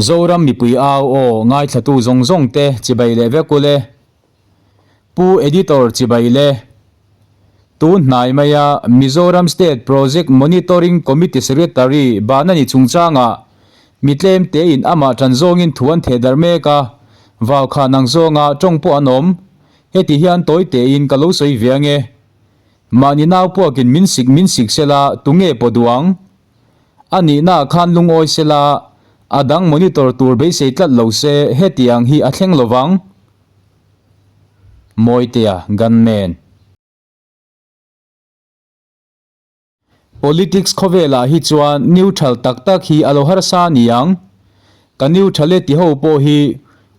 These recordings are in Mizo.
Zoram mipui au aw ngaithlatu zawng zawng te chibai leh vek ule. Pu Editor chibai le. Tun hnai maia Mizoram State Project Monitoring Committee Secretary Banani chungchangah mi tlem tein amah tan zawngin thu an theh darh mek a, vau khan ang zawnga tawng pawh an awm. Heti hian tawi tein ka lo sawi ve ange. Mahni nau puakin min sik min sik sela tunge pawh duh ang? A nihna ah khan lungawi sela, a dang monitor tur beisei tlat lo se hetiang hi a thleng lovang. Mawitea Gunman. Politics khawvelah hi chuan neutral tak tak hi a lo harsa a ni ang. Ka neutral e ti ho pawh hi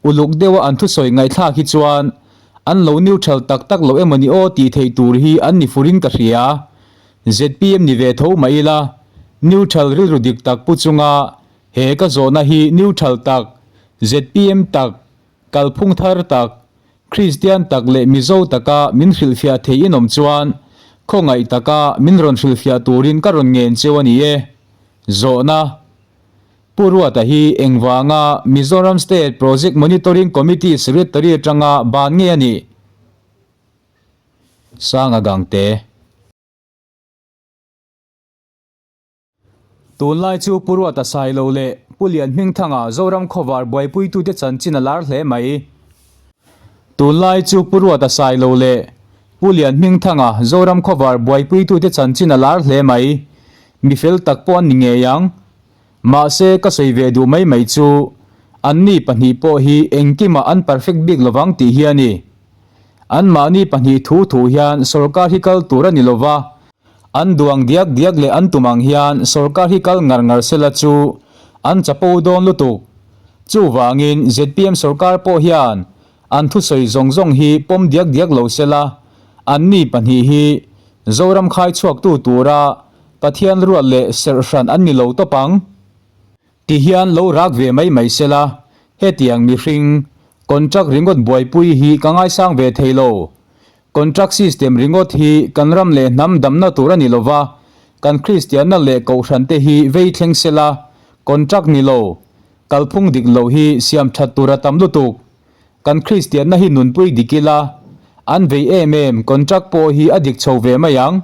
uluk deuha an thusawi ngaihthlak hi chuan an lo neutral tak tak lo emaw ni aw tih theih tur hi an ni furin ka hria. Zpm ni ve tho mah ila, neutral rilru dik tak pu chunga he ka zawhna hi neutral tak, zpm tak, kalphung thar tak, Kristian tak leh Mizo taka min hrilhfiah thei in awm chuan khawngaih taka min rawn hrilhfiah turin ka rawn ngen cheu a ni e. Zawhna. Pu Ruata hi engvanga Mizoram State Project Monitoring Committee Secretary atanga ban nge a nih? Sanga Gangte. Tunlai chu Pu Ruata Sailo leh Pu Lianhmingthanga Zoram khawvar buaipuitute chanchin a lar hle mai. Tunlai chu Pu Ruata Sailo leh Pu Lianhmingthanga Zoram khawvar buaipuitute chanchin a lar hle mai. Mi fel tak pawh an ni ngei ang. Mahse ka sawi ve duh mai mai chu anni pahnih pawh hi engkimah an perfect bik lovang tih hi a ni. Anmahni pahnih thu thu hian sorkar hi kal tur a ni lova, an duang diak diak leh an tum ang hian sorkar hi kal ngar ngar sela chu an chapo dawn lutuk. Chuvangin zpm sorkar pawh hian an thusawi zawng zawng hi pawm diak diak lo sela, anni pahnih hi Zoram khai chhuaktu tura Pathian ruat leh serh hran an ni lo tawp ang. Ti hian lo rak ve mai mai sela, hetiang mihring, contract ringawt buaipui hi ka ngaisang ve thei lo. Contract system ringawt hi kan ram leh hnam damna tur a ni lova, kan Kristianna leh kohhran te hi vei thleng sela, contract ni lo, kalphung dik lo hi siam that tur a tam lutuk. Kan Kristianna hi nunpui dik ila, an vei em em contract pawh hi a dik chho ve mai ang.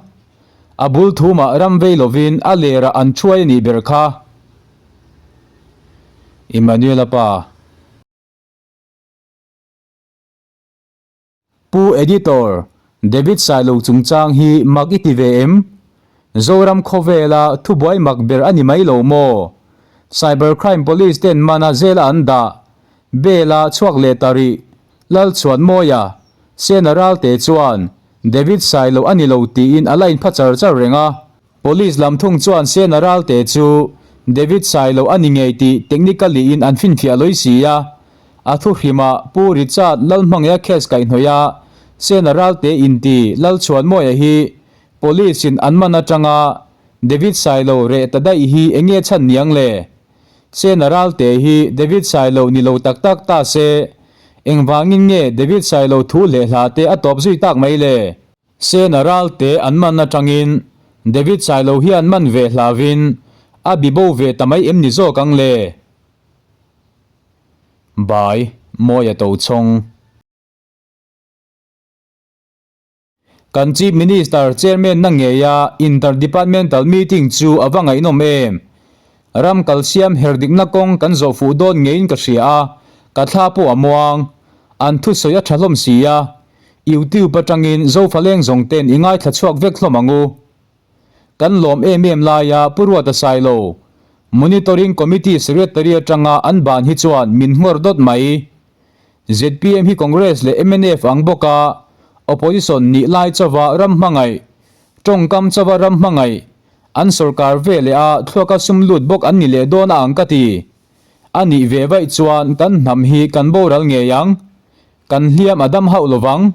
A bul thumah ram vei lovin a lerah an thuai a nih ber kha. Emmanuel-a pa. Pu Editor, David Sailo chungchang hi mak i ti ve em? Zoram khawvela thubuai mak ber a ni mai lo maw? Cyber Crime Police ten mana zela an dah, Bela chhuak leh ta rih, Lalchhuanmawia, Sena Ralte chuan David Sailo a ni lo tiin a la inpha char char reng a. Police lam thung chuan Sena Ralte chu David Sailo a ni ngei tih technically in an finfiah lawih si a. A thuhrimah Pu Richard Lalhmangaia case kaihhnawih a, Sena Ralte inti Lalchhuanmawia hi Police in an man atanga David Sailo reh ta daih hi enge chhan niang le? Sena Ralte hi David Sailo ni lo tak tak ta se, engvangin nge David Sailo thu leh hla te a tawp zui tak mai le? Sena Ralte an man atangin David Sailo hian man ve hlavin a bi bo ve ta mai em ni zawk ang le? Bai, Mawia Tochhawng. Kan Chief Minister Chairman na ngeia Inter-Departmental Meeting chu a va ngaihnawm em? Ram kalsiam her dikna kawng kan zawh fuh dawn ngeiin ka hria a, ka thla pawh a muang. An thusawi a tha hlawm si a, YouTube atangin Zofaleng zawng ten i ngaithla chhuak vek hlawm ang u. Kan lawm em em laia Pu Ruata Sailo, Monitoring Committee Secretary atanga an ban hi chuan min nghawr dawt mai. Zpm hi Congress leh mnf ang bawka opposition nih lai chauva ram hmangaih, tawngkam chauva ram hmangaih, an sorkar ve leh a thluaka sum lut bawk an ni leh dawn a ang ka ti. A nih ve vaih chuan kan hnam hi kan boral ngei ang. Kan hliam a dam hauh lovang.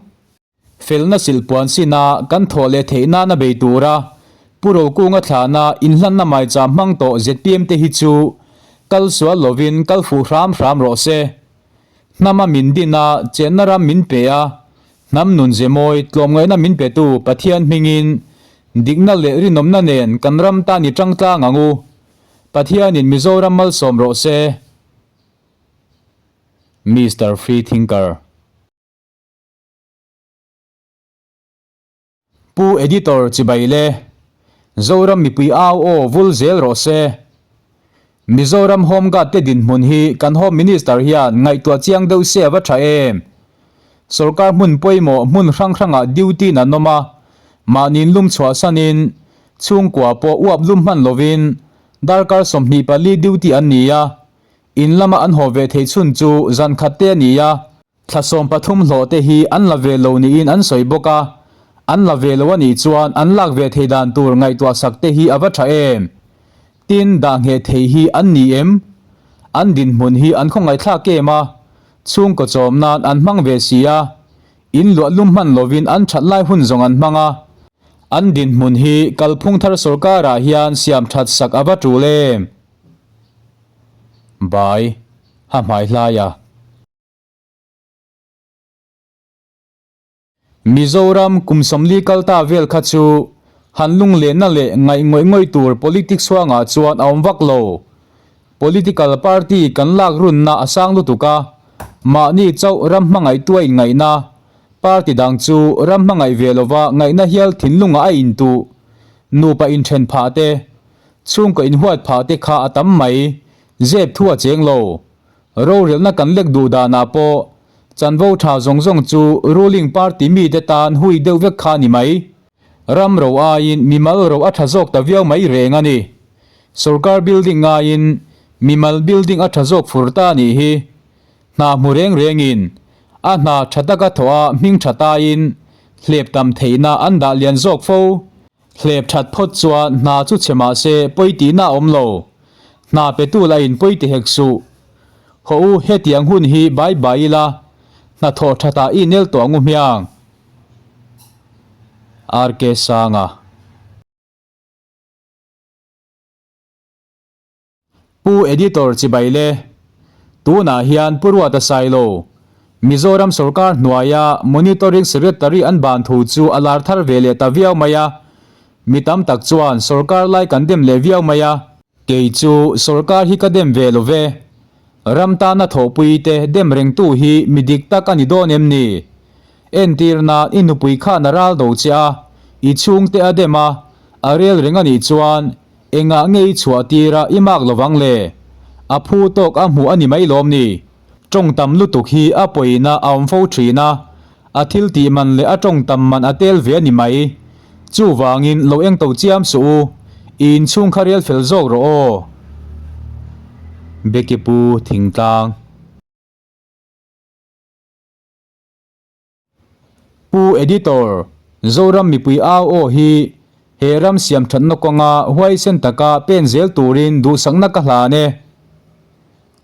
Felna silhpuan sina kan thawh leh theih nana bei tura Pu Rokunga thlahna inhlanna maicham hmang tawh zpm te hi chu kal sual lovin kal fuh hram hram rawh se. Hnama min din a, chenna ram min pe a, hnam nun ze mawi tlawmngaihna min petu Pathian hmingin dikna leh rinawmna nen kan ram tan i tangtlang ang u. Pathianin Mizoram malsawm rawh se. Mister Free Thinker. Pu Editor chibai le. Zoram mipui au aw vul zel rawh se. Mizoram Home Guard te dinhmun hi kan Home Minister hian ngaihtuah chiang deuh se a va tha em. Sorkar hmun pawimawh hmun hrang hrangah duty in an awm a, mahniin lum chhuahsanin chhungkua pawh uap lum hman lovin darkar 24 duty an ni a, in lama an haw ve thei chhun chu zan khat te a ni a, Thla 13 hlawh te hi an la ve lo niin an sawi bawk a, an la ve lo a nih chuan an lak ve thei dan tur ngaihtuah sak te hi a va tha em? Tin, dah ngheh thei hi an ni em? An dinhmun hi an khawngaihthlak em a, chhungkaw chawm nan an hmang ve si a, in luah lum hman lovin an that lai hun zawng an hmang a, an dinhmun hi kalphung thar sorkarah hian siam that sak a va tul em? Bai, ha hmai hlai a. Mizoram kum 40 kal ta vel kha chu han lunglenna leh ngaih ngawih ngawih tur politics huangah chuan a awm vak lo. Political party kan lak runna a sang lutuk a, mahni chauh ram hmangaihtu a inngaihna, party dang chu ram hmangaih ve lova ngaihna hial thinlungah a intuh, nupa inthen phah te, chhungkaw inhuat phah te kha a tam mai, zep thu a cheng lo. Rorelna kan lek duh danah pawh chanvo tha zawng zawng chu ruling party mite tan hui deuh vek kha a ni mai. Ram ro aiin mimal ro a tha zawk ta viau mai reng a ni. Sorkar building ngaiin mimal building a tha zawk fur ta a nih hi. Hna hmu reng rengin a hna tha taka thawh a hming tha taiin hlep tam theihna an dah lian zawk fo. Hlep that phawt chuan hna chu chhe mah se pawi tihna a awm lo. Hna petu lah in pawi ti hek suh. Haw u, hetiang hun hi bai bai ila, hna thawh thatah i nel tawh ang u hmiang. RK Sanga. Pu Editor chibai le. Tunah hian Pu Ruata Sailo, Mizoram sorkar hnuaia Monitoring Secretary an ban thu chu a lar thar ve leh ta viau mai a. Mi tam tak chuan sorkar lai kan dem leh viau mai a. Kei chu sorkar hi ka dem ve lo ve. Ram tana thawhpui te dem rengtu hi mi dik tak a ni dawn em ni? Entirna i nupui khan a ral do che a, i chhungte a dem a, a rel reng a nih chuan Engah nge i chhuah tir a i mak lovang le? A phu tawk a hmuh a ni mai lawm ni? Tawng tam lutuk hi a pawina a awm fo thin a, a thil tih man leh a tawng tam man a tel ve a ni mai. Chuvangin lo eng to chiam suh u, i inchhung kha rel fel zawk rawh aw. Becky Pu Thingtlang. Pu Editor, Zoram mipui au aw hi he ram siam thatna kawnga huaisen taka pen zel turin duhsakna ka hlan e.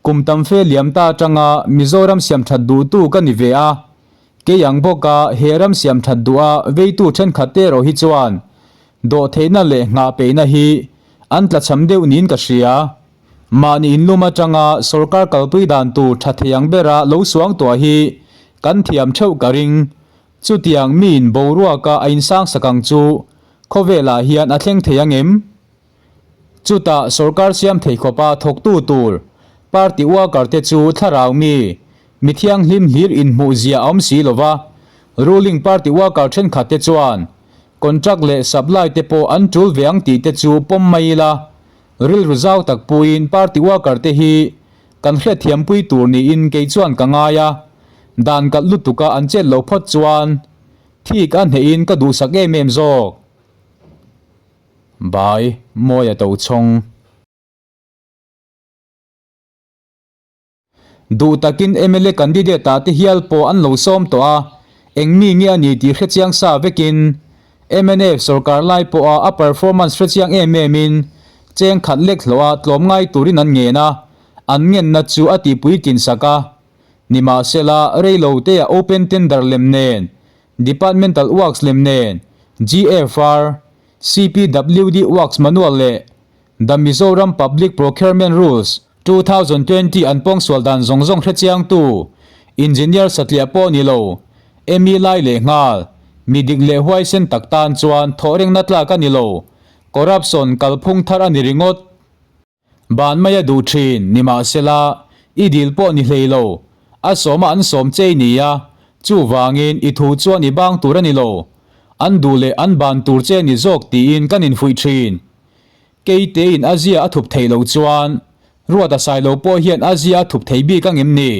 Kum tam fe liam ta atanga Mizoram siam that duhtu ka ni ve a, kei ang bawka he ram siam that duha veitu thenkhat te erawh hi chuan dawhtheihna leh nghah peihna hi an tlachham deuh niin ka hria. Mahni inlum atanga sorkar kalpui dan tur tha thei ang bera lo suang tuah hi kan thiam theuh ka ring. Chutiang miin boruaka a insang sak ang chu khawvelah hian a thleng thei ang em? Chutah sorkar siam thei khawpa thawktu tur party worker te chu thlarau mi, mi thianghlim hlir inhmuh zia a awm si lova, ruling party worker thenkhat te chuan contract leh supply te pawh an tul ve ang tih te chu pawm mai ila. Rilru zau tak puiin party worker te hi kan hriatthiampui tur niin kei chuan ka ngai a, dan kalh lutuka an chet loh phawt chuan thik a hnehin ka duhsak em em zawk. Bai, Mawia Tochhawng. Duh takin mla candidate ah te hial pawh an lo sawm tawh a, eng mi nge a ni tih hrechiang sa vekin mnf sorkar lai pawha a performance hrechiang em em in cheng khat lek hlawh a tlawm ngai turin an ngen a, an ngenna chu a tihpui tlin sak a. Nimahsela, reilo te ah open tender lem nen, departmental works lem nen, GFR, CPWD works manual leh The Mizoram Public Procurement Rules, 2020 an pawngsual dan zawng zawng hrechiangtu Engineer satliah pawh ni lo, Amy lai leh nghal, mi dik leh huaisen tak tan chuan thawh rengna tlak a ni lo, corruption kalphung thar a ni ringawt. Ban mai a duh thin, nimahsela, i dil pawh ni hlei lo. A sawma an sawm che i ni a, chuvangin i thu chuan i bang tur a ni lo. An duh leh an ban tur che a ni zawk tiin kan infuih thin. Keitein a zia a thup theih loh chuan Ruata Sailo pawh hian a zia a thup thei bik ang em ni?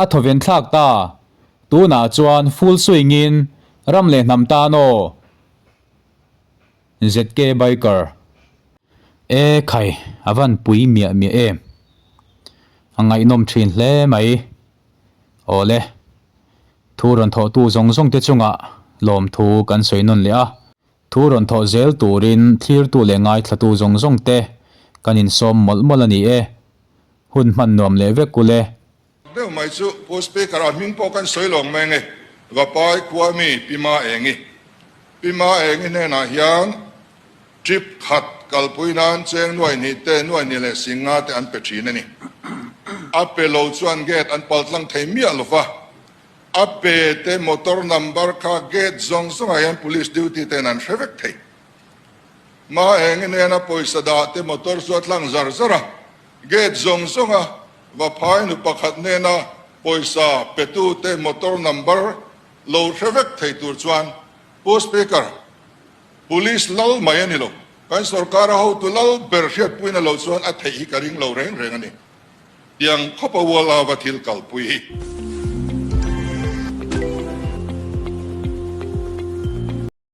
A thawven thlak ta. Tunah chuan full swing in ram leh hnam tan aw. ZK Biker. E khai, a van pui miah miah em. A ngaihnawm thin hle mai. Awle. Thu rawn thawhtu zawng zawng te chungah lawmthu kan sawi nawn leh a. Thu rawn thawh zel turin thlirtu leh ngaithlatu zawng zawng te kan insawm mawlh mawlh a ni e. Hun hman nuam leh vek ule. Deuh mai chu Pu Speaker a hming pawh kan sawi lawng mai nge Vapai khua mi Pi Ma Engi. Pi Ma Engi hnenah hian trip khat kalpui nan cheng nuai hnih te nuai hnih leh sing nga te an pe thin a ni. A pe lo chuan gate an pal tlang thei miah lo va. A pe te motor number kha gate zawng zawngah hian police duty ten an hre vek thei. Ma Engi hnena pawisa dah te motor chu a tlang zar zar a. Gate zawng zawnga Vaphai nu pakhat hnena pawisa petute motor number lo hre vek thei tur chuan Pu Speaker, Police lal mai a ni lo. Kan sorkara hotu lal ber hriatpuina lo chuan a theih hi ka ring lo reng reng a ni. Tiang khawpa ual ava thil kalpui hi.